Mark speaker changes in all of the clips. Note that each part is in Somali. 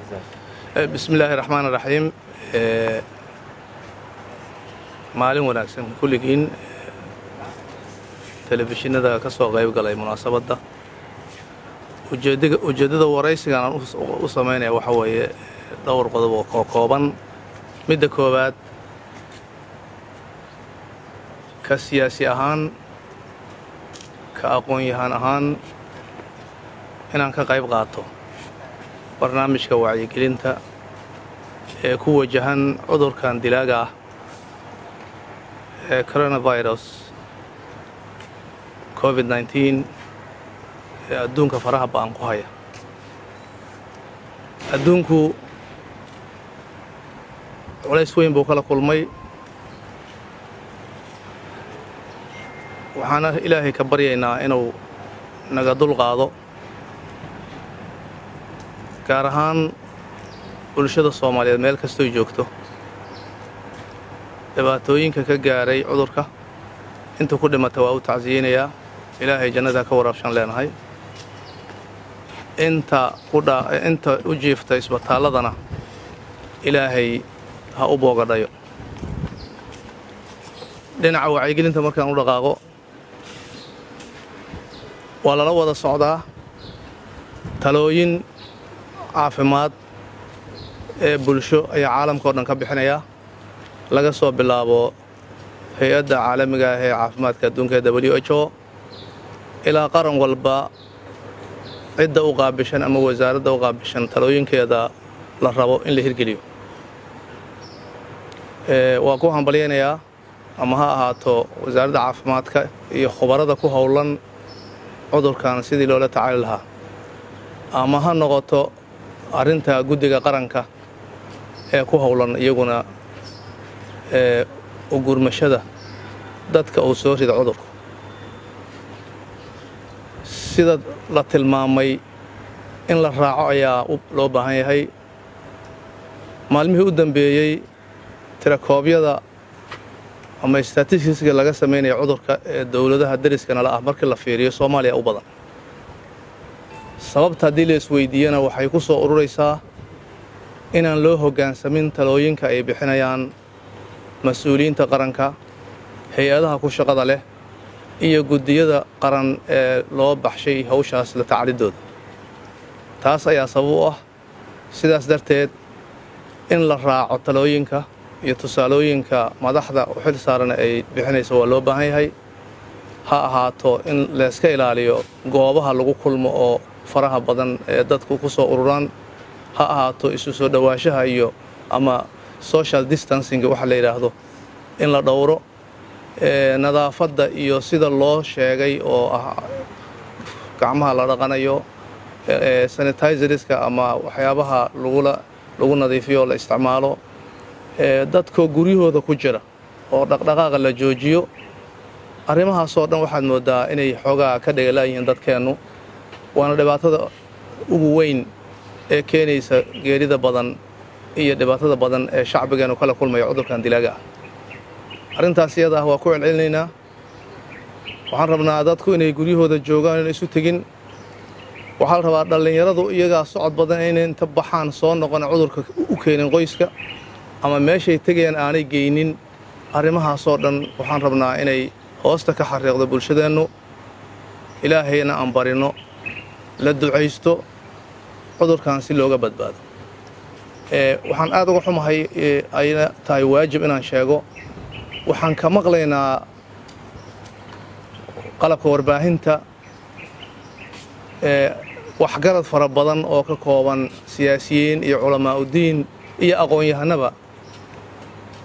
Speaker 1: Bismi illaahi raxmaan raxiim. Maalin wanaagsan kulligiin telefishinada ka soo qayb galay munaasabadda. Ujeeddada waraysigan aan u samaynaya waxa weeye dhowr qodob oo kooban. Midda koowaad, ka siyaasi ahaan, ka aqoon-yahaan ahaan, inaan ka qayb qaato barnaamijka wacyigelinta ee ku wajahan cudurkan dilaaga ah ee coronavirus COVID-19 ee adduunka faraha ba'an ku haya. Adduunku culays weyn buu kala kulmay, waxaana Ilaahay ka baryaynaa inuu naga dul qaado, gaar ahaan bulshada Soomaaliyeed meel kastoy joogto dhibaatooyinka ka gaaray cudurka. Inta ku dhimata waa u tacsiyeynayaa, Ilaahay jannada ka waraabshan leenahay. Inta inta u jiifta isbitaalladana Ilaahay ha u boogadhayo. Dhinaca wacyigelinta markaan u dhaqaaqo, waa lala wada socdaa talooyin caafimaad ee bulsho ayaa caalamka o dhan ka bixinayaa, laga soo bilaabo hay-adda caalamiga ah ee caafimaadka adduunka ee WHO ilaa qaran walba cidda u qaabishan ama wasaaradda u qaabishan talooyinkeeda la rabo in la hirgeliyo. Waa ku hambalyaynayaa, ama ha ahaato wasaaradda caafimaadka iyo khubarada ku howlan cudurkan sidii loola tacaali lahaa, ama ha noqoto arrinta guddiga qaranka ee ku howlan iyaguna u gurmashada dadka uu soo rida cudurku. Sida la tilmaamay in la raaco ayaa loo baahan yahay. Maalmihii u dambeeyey tirakoobyada ama statisticska laga samaynaya cudurka ee dowladaha deriska nala ah markii la fiiriyo, Soomaaliya u badan. Sababta haddii la isweydiiyana, waxay ku soo ururaysaa inaan loo hoggaansamin talooyinka ay bixinayaan mas-uuliyiinta qaranka, hay-adaha ku shaqada leh iyo guddiyada qaran ee loo baxshay hawshaas la tacalidooda. Taas ayaa sabab u ah. Sidaas darteed, in la raaco talooyinka iyo tusaalooyinka madaxda u xil saaran ay bixinaysa waa loo baahan yahay. Ha ahaato in layska ilaaliyo goobaha lagu kulmo oo faraha badan ee dadku ku soo ururaan, ha ahaato isu soo dhowaanshaha iyo ama social distancing waxa la yidhaahdo in la dhowro, nadaafadda iyo sida loo sheegay oo ah gacmaha la dhaqanayo, sanitizerska ama waxyaabaha lagula lagu nadiifiyo oo la isticmaalo, dadkoo guryahooda ku jira oo dhaqdhaqaaqa la joojiyo. Arrimahaasoo dhan waxaad mooddaa inay xoogaa ka dhegalayihiin dadkeennu, waana dhibaatada ugu weyn ee keenaysa geerida badan iyo dhibaatada badan ee shacbigeennu kala kulmaya cudurkan dilaaga ah. Arrintaas iyada ah waa ku celcelinaynaa. Waxaan rabnaa dadku inay guryahooda joogaan, inay isu tegin. Waxaa la rabaa dhallinyaradu iyagaa socod badan inay inta baxaan soo noqon, cudurka u keenin qoyska ama meeshay tegayaan aanay geynin. Arrimahaasoo dhan waxaan rabnaa inay hoosta ka xariiqdo bulshadeennu, Ilaahayna aan barino, la ducaysto cudurkan si looga badbaado. Waxaan aad uga xumahay, ayna tahay waajib inaan sheego, waxaan ka maqlaynaa qalabka warbaahinta waxgarad fara badan oo ka kooban siyaasiyiin iyo culamaa'udiin iyo aqoon-yahanaba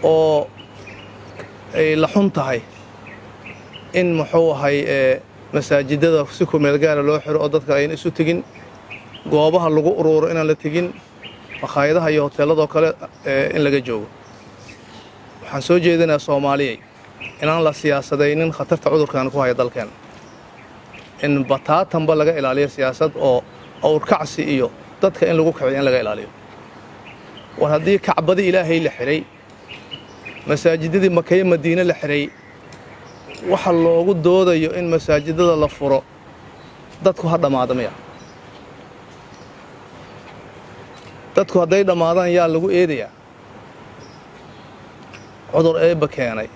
Speaker 1: oo ay la xun tahay in muxuu ahay masaajidada si ku meel gaara loo xiro oo dadka ayna isu tegin, goobaha lagu uruuro inaan la tegin, makhaayadaha iyo hoteelladoo kale in laga joogo. Waxaan soo jeedinayaa, Soomaaliyay, inaan la siyaasadaynin khatarta cudurkan ku haya dalkeena, in bataatanba laga ilaaliyo siyaasad oo awrkacsi iyo dadka in lagu kiciyo in laga ilaaliyo. War haddii Kacbadii Ilaahay la xidhay, masaajidadii Makaye Madiine la xidhay, waxa loogu doodayo in masaajidada la furo dadku ha dhammaada miya? Dadku hadday dhammaadaan yaa lagu eedayaa? Cudur eebba keenay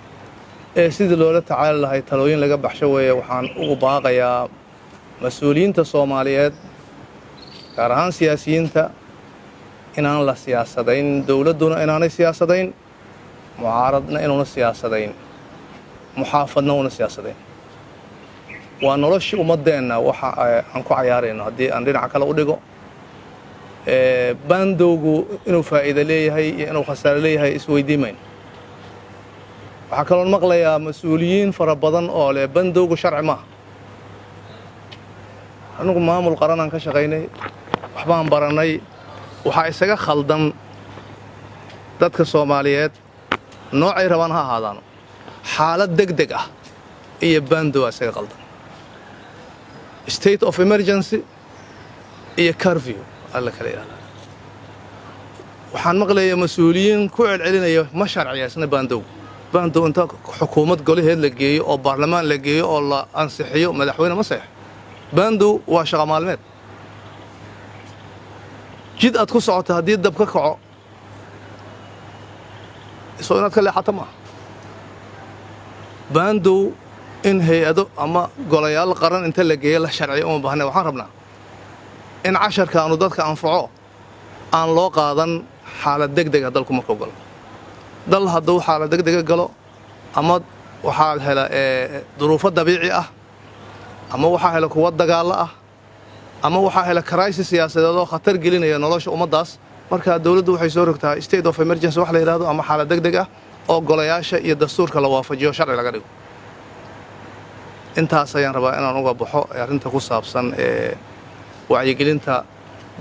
Speaker 1: ee sidii loola tacaali lahay talooyin laga baxsho weeye. Waxaan ugu baaqayaa mas-uuliyiinta Soomaaliyeed, gaar ahaan siyaasiyiinta, inaan la siyaasadayn, dowladduna inaanay siyaasadayn, mucaaradna inuuna siyaasadayn, muxaafadna una siyaasadayn. Waa noloshii ummaddeenna waxa aan ku cayaarayno. Haddii aan dhinaca kale u dhigo, baandowgu inuu faa'iido leeyahay iyo inuu khasaare leeyahay isweydiimayn. Waxaa kaloon maqlayaa mas-uuliyiin fara badan oo leh bandowgu sharci maaha. Anigu maamul qaranaan ka shaqaynay, waxbaan barannay. Waxaa isaga khaldan dadka Soomaaliyeed, noocay rabaan ha ahaadaano, xaalad deg deg ah iyo bandow isaga qaldan, state of emergency iyo curfew alla kala yidhahdaa. Waxaan maqlayaa mas-uuliyiin ku celcelinaya ma sharciyaysna bandowgu. Bandow inta xukuumad golaheed la geeyo oo baarlamaan la geeyo oo la ansixiyo, madaxweyne ma saxo. Bandow waa shaqa maalmeed. Jid aad ku socoto haddii dab ka kaco, soo inaad ka leexato maaha. Bandow in hay-ado ama golayaal qaran inta la geeyo la sharciyo uma baahna. Waxaan rabnaa in casharkaanu dadka anfaco, aan loo qaadan xaalad deg dega. Dalku markuu galo, dal hadduu xaalad deg dega galo, ama waxaa hela duruufo dabiici ah, ama waxaa hela kuwa dagaallo ah, ama waxaa hela crisis siyaasadeed oo khatar gelinaya nolosha ummaddaas, marka dowladdu waxay soo rogtaa state of emergency wax la yidhahdo ama xaalad deg deg ah oo golayaasha iyo dastuurka la waafajiyo, sharci laga dhigo. Intaas ayaan rabaa inaan uga baxo arrinta ku saabsan ee wacyigelinta.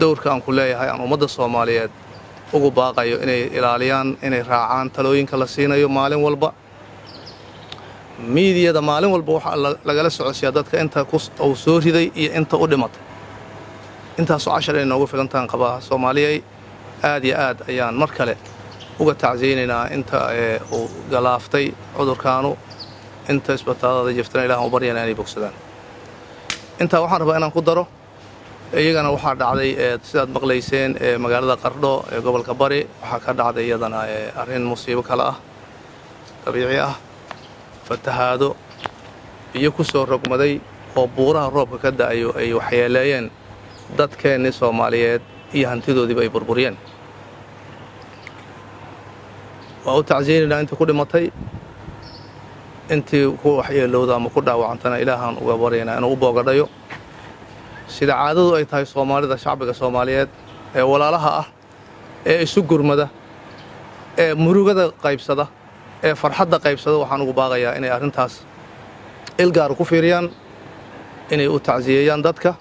Speaker 1: Dowrka aan ku leeyahay, aan ummadda Soomaaliyeed ugu baaqayo inay ilaaliyaan, inay raacaan talooyinka la siinayo maalin walba miidiyada. Maalin walba waxaa lagala socodsiyaa dadka inta uu soo riday iyo inta u dhimatay. Intaasoo cashar inay noogu filantaan qabaa. Soomaaliyay, aad iyo aad ayaan mar kale uga tacsiyeynaynaa inta uu galaaftay cudurkaanu. Inta isbitaalada jiftana Ilahan u baryana inay bogsadaan. Intaa waxaan rabaa inaan ku daro, iyagana waxaa dhacday, sidaad maqlayseen, magaalada Qardho ee gobolka Bari waxaa ka dhacday iyadana arrin musiibo kale ah, dabiici ah, fatahaado biyo ku soo rogmaday oo buuraha roobka ka da'ayo ay waxyeeleeyeen dadkeennii Soomaaliyeed iyo hantidoodiiba ay burburiyeen. Waa u tacsiyeynaynaa intii ku dhimatay. Intii ku waxyeelowda ama ku dhaawacantana Ilaahaan uga baryaynaa inuu u boogadhayo. Sida caadadu ay tahay Soomaalida, shacbiga Soomaaliyeed ee walaalaha ah ee isu gurmada, ee murugada qaybsada, ee farxadda qaybsada, waxaan ugu baaqayaa inay arrintaas ilgaar ku fiiriyaan, inay u tacsiyeeyaan dadka,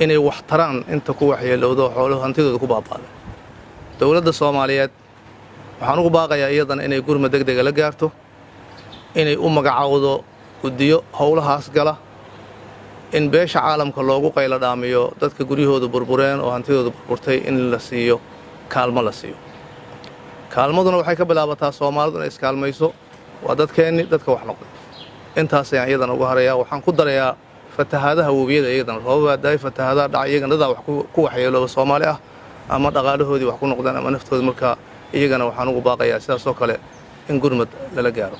Speaker 1: inay wax taraan inta ku waxyeelowdo, xooluhu hantidooda ku baaba'da. Dowladda Soomaaliyeed waxaan ugu baaqayaa iyadana inay gurma deg dega la gaarto, inay u magacaawdo guddiyo howlahaas gala, in beesha caalamka loogu qaylo dhaamiyo dadka guryahooda burbureen oo hantidooda burburtay in la siiyo kaalmo la siiyo. Kaalmaduna waxay ka bilaabataa Soomaalidu inay iskaalmayso. Waa dadkeenni dadka wax noqday. Intaas ayaan iyadana uga harayaa. Waxaan ku darayaa fatahaadaha webiyada. Iyadana roobabaa daay, fatahaadaha dhacay, iyagana dadaa wax ku waxyeelooba Soomaali ah, ama dhaqaalahoodii wax ku noqdeen ama naftooda. Marka iyagana waxaan ugu baaqayaa sidaasoo kale in gurmad lala gaaro.